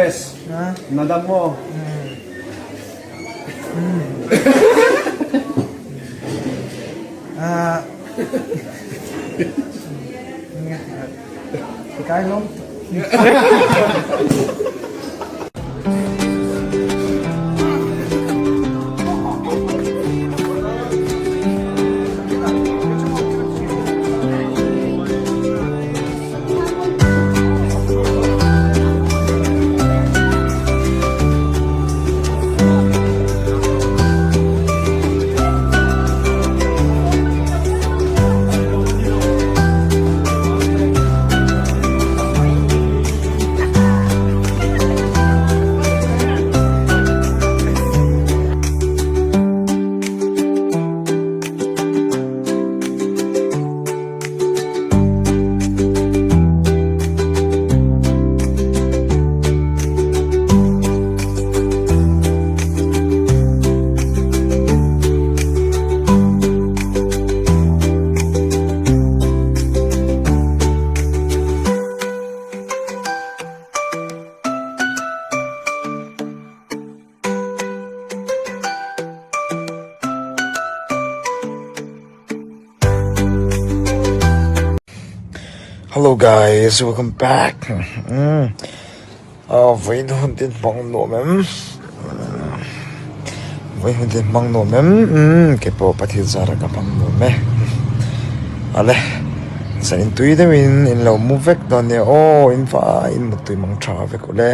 Yes. Madam mo. Kai lom. Hello guys, welcome back. Mm. Oh, vawiin hun tin hmang nuam em? Vawiin hun tin hmang nuam em? Mm, ke pawh Pathian zara ka hmang nuam e. Ale, zan in tui deuhin in lo mu vek dawn nia. Oh, in va in mutui mang tha vek ule.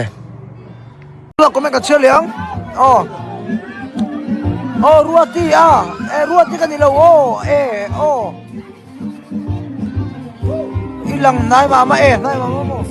Comment ka chhiar leh ang aw aw ruati a e ruati ka ni lo aw e aw i lang hnai mah mah e hnai mah mah maw.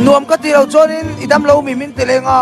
Nuam ka ti lo chuanin i damlo mi min ti leng a.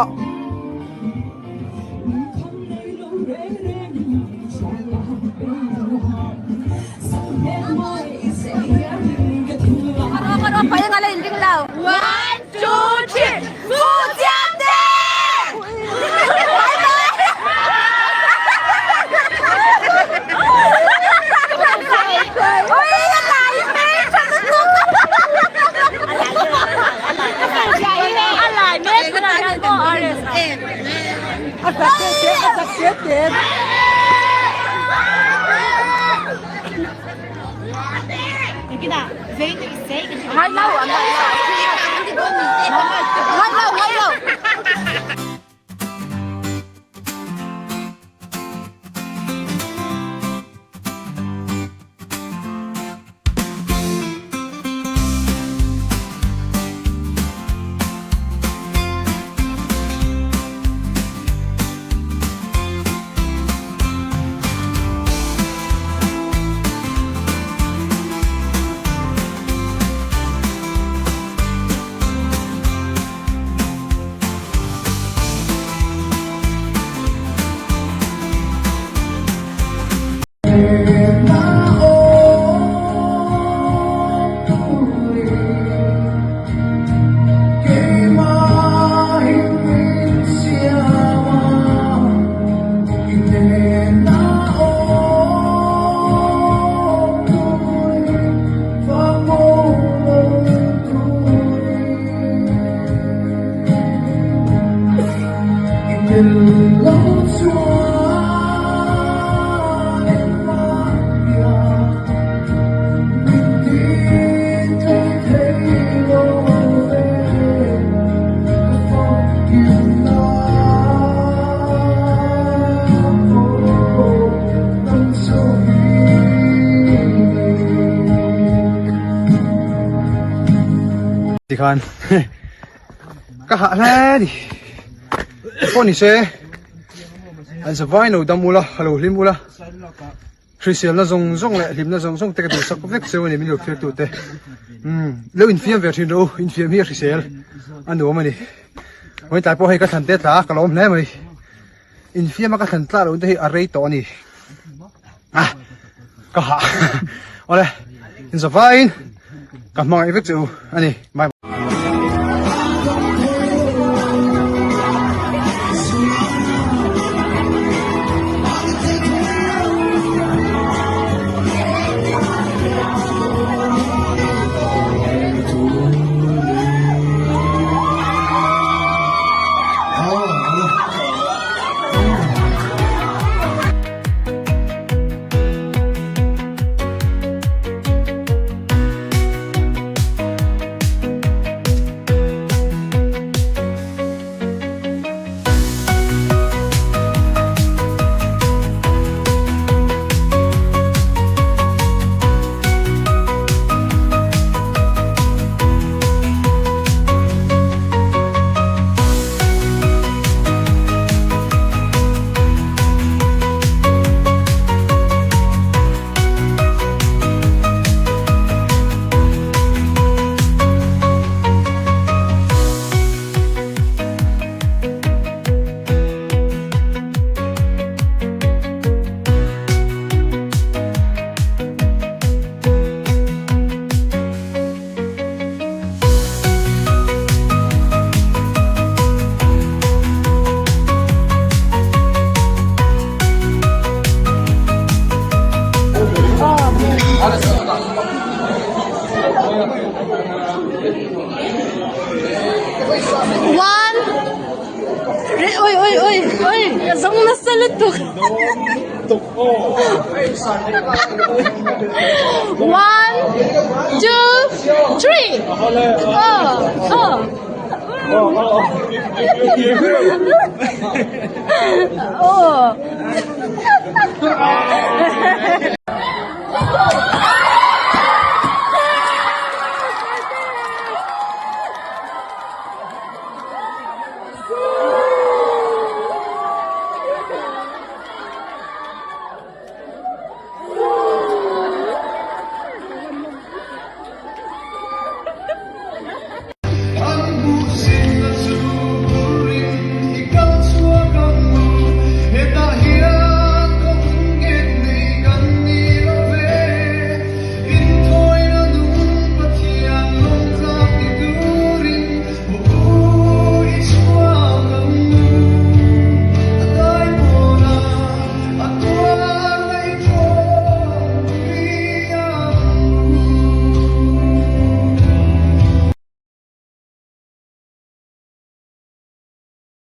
Tikhan ka hah hle ni pawh ni se an zavai lo dam ula lo hlim ula. Hriselna zawng zawng leh hlimna zawng zawng te ka duhsak vek cheu a ni min lo thlir tute. Umm lo infiam ve thin rawh u, infiam hi a hrisel a nuam a ni. Vawiin tlai pawh hei ka thlan te tla a, ka lawm hle mai. Infiam a ka thlan tlak loh te hi a rei tawh a ni. Ah ka hah awle inzavaiin ka hmangaih vek che u a ni. Bye. One Oi oi oi oi ka zawng nasa lutuk One two three Oh oh Oh.